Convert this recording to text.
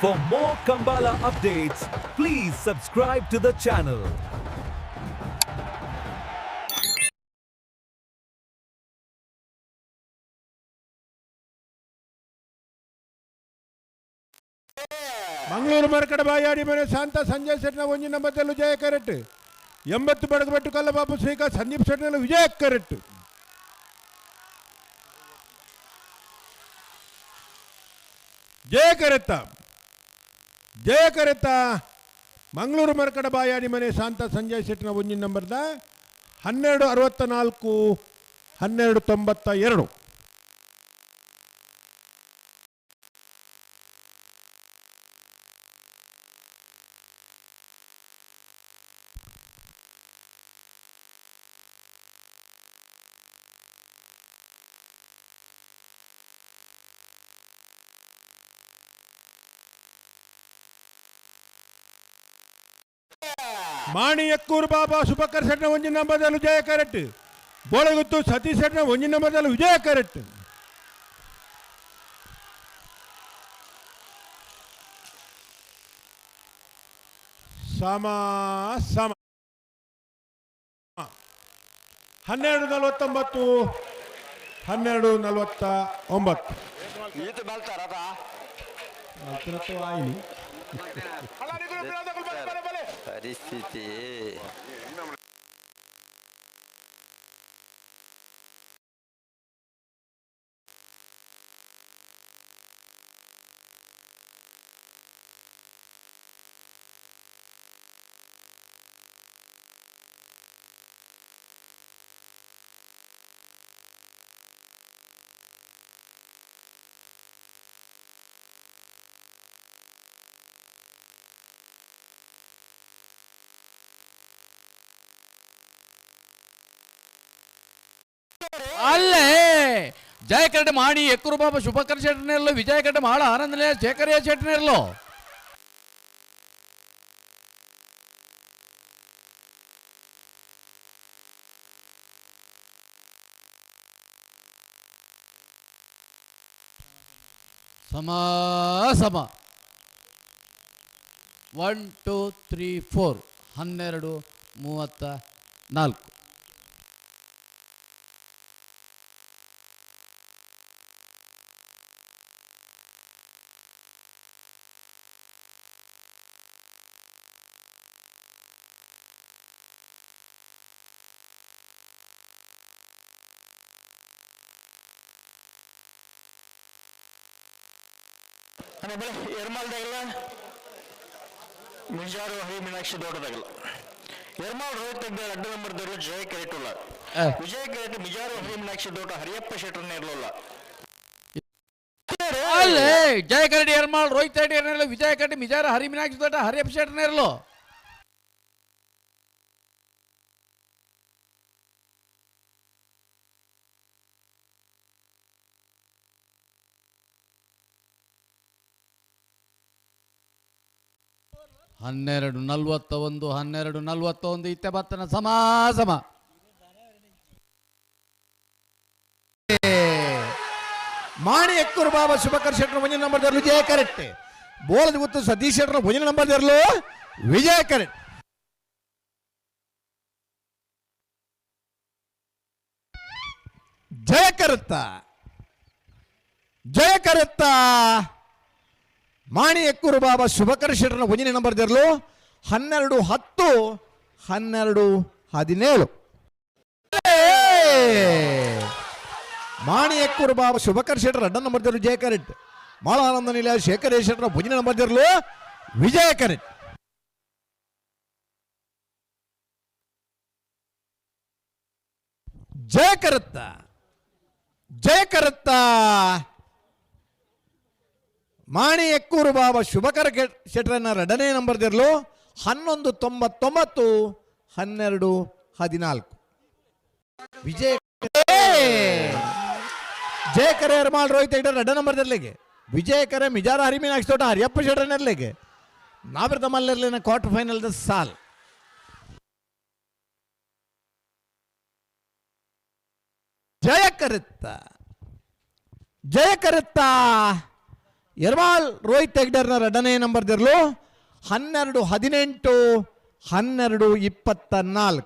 For more Kambala updates, please subscribe to the channel. Mangaluru ಮರಕಡ ಬಾಯಾಡಿ ಮನೆ ಶಾಂತ ಸಂಜಯ್ ಶೆಟ್ನ ಒಂಜಿ ನಂಬತ್ತಲ್ಲೂ ಜಯ correct. 80 Badagabettu ಕಲ್ಲಬಾಬು Srikanth Sandeep ಶೆಟ್ನಲ್ಲೂ ವಿಜಯ correct. ಜಯ ಕರೆತ್ತ, ಜಯ ಕರೆತ್ತ. ಮಂಗಳೂರು ಮರಕಡ ಬಾಯಾಡಿ ಮನೆ ಶಾಂತ ಸಂಜಯ್ ಶೆಟ್ನ ಒಂಜಿ ನಂಬರ್ದ 12:64, 12:92. ಮಾಣಿ ಎಕ್ಕೂರು ಬಾಬಾ ಸುಬಕರ್ ಶೆಟ್ನ ಒಂಜಿ ನಂಬರ್ದಲ್ಲೂ ಜಯ ಕರೆಕ್ಟ್. ಬೋಳಗುತ್ತು ಸತೀಶ್ ಶೆಟ್ನ ಒಂಜಿ ನಂಬರ್ದಲ್ಲೂ ವಿಜಯ ಕರೆಕ್ಟ್. ಸಮ ಸಮ 12:49, 12:49. ಈತ ಬಲ್ತಾರತ ಆಯ್ತು. ಪರಿಸ್ಥಿತಿ. ಅಲ್ಲೇ ಜಯಕರಡ ಮಾಣಿ ಎಕ್ಕುರು ಬಾಬಾ ಶುಭಕರ್ ಶೆಟ್ಟನೇರ್ಲು, ವಿಜಯಕರಡ ಮಾಳ ಆನಂದಲೇ ಶೇಖರಯ್ಯ ಶೆಟ್ಟನೇರ್ಲು. ಸಮ ಸಮ 1 2 3 4 12:34. ಎರ್ಮಾಲ್ದಾಗಲ್ಲ ಮಿಜಾರು ಹರಿ ಮೀನಾಕ್ಷಿ ದೊಡ್ಡದಾಗಲ್ಲ. ಎರ್ಮಾಲ್ ರೋಹಿತ್ ಹೆಗ್ಡೆ ಅಡ್ಡ ನಂಬರ್ ದೊಡ್ಡ ಜಯ ಕೆರೆಟುಲ್ಲ. ವಿಜಯ ಕೆರೆಟ್ ಮಿಜಾರು ಹರಿ ಮೀನಾಕ್ಷಿ ದೋಟ ಹರಿಯಪ್ಪ ಶೆಟ್ಟರ್ನ ಇರಲಿಲ್ಲ. ಅಲ್ಲೇ ಜಯ ಕರಡಿ ಎರ್ಮಾಲ್ ರೋಹಿತ್ ರೆಡ್ಡಿ ಎರ್ನೇರ್ಲು, ವಿಜಯ ಕರಡಿ ಮಿಜಾರ ಹರಿ ಮೀನಾಕ್ಷಿ ದೊಡ್ಡ ಹರಿಯಪ್ಪ ಶೆಟ್ಟರ್ನೇರ್ಲು. 12:41, 12:41. ಇತ್ತೆ ಬತ್ತನ ಸಮ ಸಮ. ಮಾಣಿ ಎಕ್ಕೂರು ಬಾಬಾ ಶುಭಕರ್ ಶೆಟ್ಟರ್ ಒಂಜಿ ನಂಬರ್ ದರ್ಲು ಜಯ ಕರೆಕ್ಟ್. ಬೋಳದ ಗುತ್ತು ಸತೀಶ್ ಶೆಟ್ಟರ್ ಒಂಜಿ ನಂಬರ್ ದರ್ಲು ವಿಜಯ ಕರೆಕ್ಟ್. ಜಯ ಕರುತ್ತ, ಜಯ ಕರುತ್ತ. ಮಾಣಿ ಎಕ್ಕೂರು ಬಾಬಾ ಶುಭಕರ್ ಶೆಟ್ಟರ್ನ ಒಂಜಿ ನಂಬರ್ ದರ್ಲು 12:10, 12:17. ಮಾಣಿ ಎಕ್ಕೂರು ಬಾಬಾ ಶುಭಕರ್ ಶೆಟ್ಟರ್ ಅಡ್ಡ ನಂಬರ್ ದರ್ಲು ಜಯ ಕರೆಕ್ಟ್. ಮಾಳಾನಂದ ನಿಲಯ ಶೇಖರ್ ಶೆಟ್ಟರ್ ಭುಜನ ನಂಬರ್ ದರ್ಲು ವಿಜಯ ಕರೆಕ್ಟ್. ಜಯ ಕರುತ್ತ, ಜಯ ಕರುತ್ತ. ಮಾಣಿ ಎಕ್ಕೂರು ಬಾಬಾ ಶುಭಕರ ಶೆಟ್ಟರನ್ನ ಎರಡನೇ ನಂಬರ್ ದಿರ್ಲು 11:99, 12:14. ವಿಜಯ ಜಯಕರೆ ಎರ್ಮಾಲ್ ರೋಹಿತ್ ಹೆಗ್ಡೆ ಎರಡನೇ ನಂಬರ್ ದಿರ್ಲಿಗೆ. ವಿಜಯಕರೆ ಮಿಜಾರ ಹರಿಮೀನಾಕ್ಷಿ ತೋಟ ಹರಿಯಪ್ಪ ಶೆಟ್ಟರ್ನೆರ್ಲಿಗೆ. ನಾವಿರ್ದ ಮಲ್ಲೆರ್ಲಿನ ಕ್ವಾರ್ಟರ್ ಫೈನಲ್ the ಸಾಲ್. ಜಯ ಕರುತ್ತ, ಜಯ ಕರುತ್ತ. ಎರ್ಮಾಲ್ ರೋಹಿತ್ ಹೆಗ್ಡರ್ನ ಎರಡನೇ ನಂಬರ್ ದಿರ್ಲು. 12-18, 12-24.